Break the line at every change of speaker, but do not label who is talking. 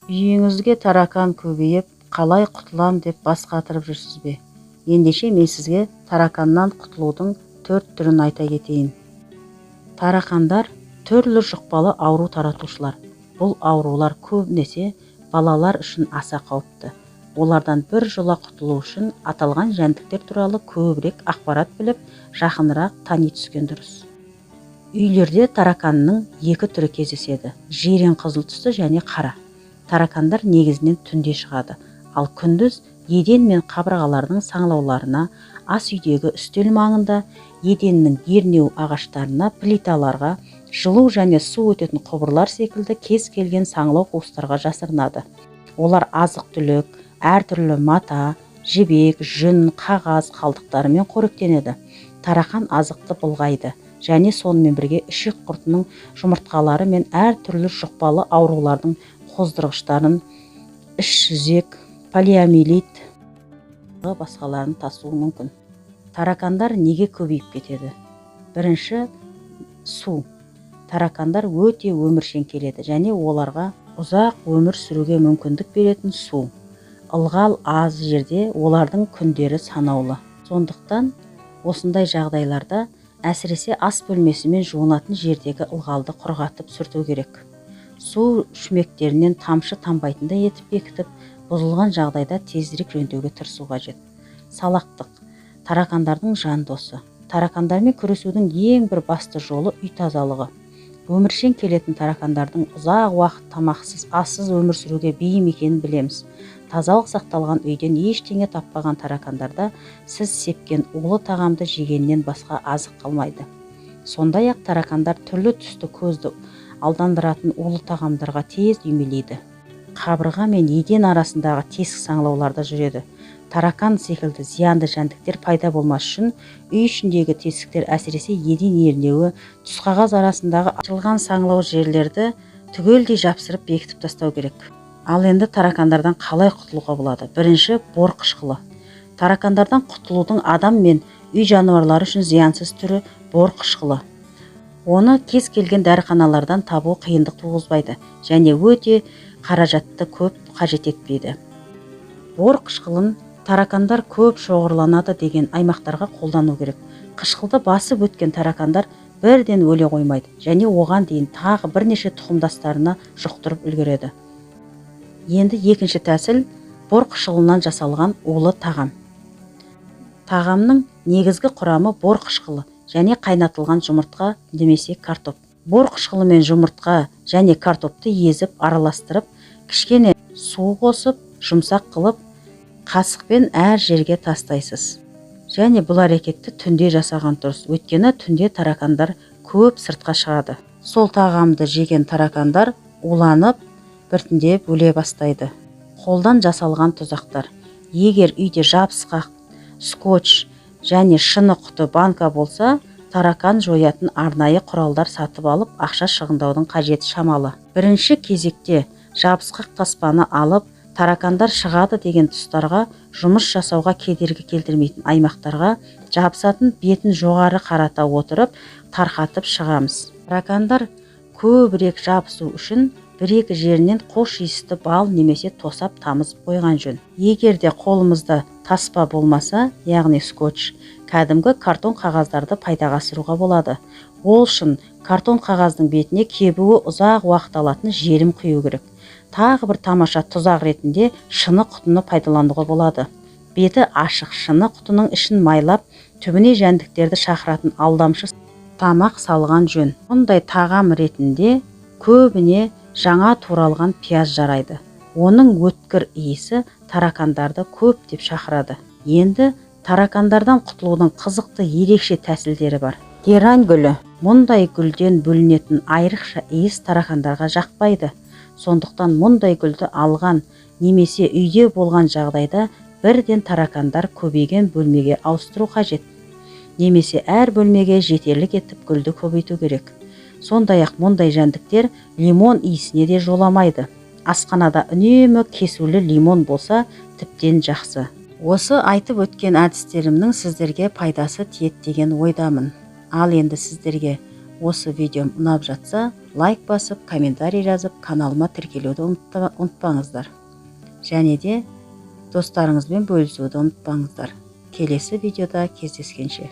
Үйіңізге таракан көбейіп, қалай құтылам деп бас қатырып жүрсіз бе? Ендеше, мен сізге тараканнан құтылудың төрт түрін айта кетейін. Таракандар – түрлі жұқпалы ауру таратушылар. Бұл аурулар көбінесе балалар үшін аса қауіпті. Олардан бір жола құтылу үшін аталған жәндіктер туралы көбірек ақпарат біліп, жақынырақ тани түскен дұрыс. Үйлерде тараканның екі түрі кездеседі: жирен қызыл түсті және қара. Таракандар негізінен түнде шығады, ал күндіз еден мен қабырғалардың саңылауларына, ас үйдегі үстел маңында, еденнің ернеу ағаштарына, плиталарға, жылу және су өтетін құбырлар секілді кез келген саңылау қуыстарға жасырынады. Олар азық-түлік, әртүрлі мата, жібек, жүн, қағаз қалдықтарымен қоректенеді. Тарақан азықты былғайды және сонымен бірге ішек құртының жұмыртқалары мен әртүрлі жұқпалы аурулардың қоздырғыштарын, іш сүзек, полиомиелит, басқаларын тасуы мүмкін. Таракандар неге көбейіп кетеді? Бірінші, су. Таракандар өте өміршең келеді және оларға ұзақ өмір сүруге мүмкіндік беретін су, ылғал аз жерде олардың күндері санаулы. Сондықтан осындай жағдайларда, әсіресе ас бөлмесі мен жуынатын жердегі ылғалды құрғатып, сүрту керек. Су шүмектерінен тамшы тамбайтындай етіп бекітіп, бұзылған жағдайда тезірек жөндеуге тырысу қажет. Салақтық – таракандардың жан досы. Таракандармен күресудің ең бір басты жолы – үй тазалығы. Өміршең келетін таракандардың ұзақ уақыт тамақсыз, ассыз өмір сүруге бейім екенін білеміз. Тазалық сақталған үйден ештеңе таппаған таракандарда сіз сепкен улы тағамды жегеннен басқа азық қалмайды. Сондай ақ таракандар түрлі түсті, көзді алдандыратын улы тағамдарға тез үймелейді. Қабырға мен еден арасындағы тесік саңылауларда жүреді. Таракан секілді зиянды жәндіктер пайда болмас үшін үй ішіндегі тесіктер, әсіресе еден ернеуі, түсқағаз арасындағы ашылған саңылау жерлерді түгелдей жапсырып, бекітіп тастау керек. Ал енді таракандардан қалай құтылуға болады? Бірінші, бор қышқылы. Таракандардан құтылудың адам мен үй жануарлары үшін зиянсыз түрі – бор қышқылы. Оны кез келген дәріханалардан табу қиындық туғызбайды және өте қаражатты көп қажет етпейді. Бор қышқылын таракандар көп шоғырланады деген аймақтарға қолдану керек. Қышқылды басып өткен таракандар бірден өле қоймайды және оған дейін тағы бірнеше тұқымдастарына жұқтырып үлгереді. Енді екінші тәсіл – бор қышқылынан жасалған улы тағам. Тағамның негізгі құрамы – бор қышқылы және қайнатылған жұмыртқа немесе картоп. Бор қышқылы мен жұмыртқа және картопты езіп, араластырып, кішкене су қосып, жұмсақ қылып, қасықпен әр жерге тастайсыз. Және бұл әрекетті түнде жасаған дұрыс, өйткені түнде таракандар көп сыртқа шығады. Сол тағамды жеген таракандар уланып, біртіндеп өле бастайды. Қолдан жасалған тұзақтар. Егер үйде жабысқақ скотч және шыны құты, банка болса, таракан жоятын арнайы құралдар сатып алып, ақша шығындаудың қажеті шамалы. Бірінші кезекте жабысқақ таспаны алып, таракандар шығады деген тұстарға, жұмыс жасауға кедергі келтірмейтін аймақтарға жабысатын бетін жоғары қарата отырып, тарқатып шығамыз. Таракандар көбірек жабысу үшін бір екі жерінен хош иісті бал немесе тосап тамызып қойған жөн. Егер де қолымызда таспа болмаса, яғни скотч, кәдімгі картон қағаздарды пайдаға асыруға болады. Ол үшін картон қағаздың бетіне кебуі ұзақ уақыт алатын желім құю керек. Тағы бір тамаша тұзақ ретінде шыны құтыны пайдалануға болады. Беті ашық шыны құтының ішін майлап, түбіне жәндіктерді шақыратын алдамшы тамақ салған жөн. Мұндай тағам ретінде көбіне жаңа туралған пияз жарайды. Оның өткір иісі таракандарды көптеп шақырады. Енді таракандардан құтылудың қызықты ерекше тәсілдері бар. Герань гүлі. Мұндай гүлден бөлінетін айрықша иіс таракандарға жақпайды. Сондықтан мұндай гүлді алған немесе үйде болған жағдайда бірден таракандар көбейген бөлмеге ауыстыру қажет немесе әр бөлмеге жетерлік етіп гүлді көбейту керек. Сондай ақ мұндай жәндіктер лимон иісіне де жоламайды. Асханада үнемі кесулі лимон болса, тіптен жақсы. Осы айтып өткен әдістерімнің сіздерге пайдасы тиеді деген ойдамын. Ал енді сіздерге Осы видеом ұнап жатса, лайк басып, комментарий жазып, каналыма тіркелуді ұмытпаңыздар. Және де достарыңызбен бөлісуді ұмытпаңыздар. Келесі видеода кездескенше.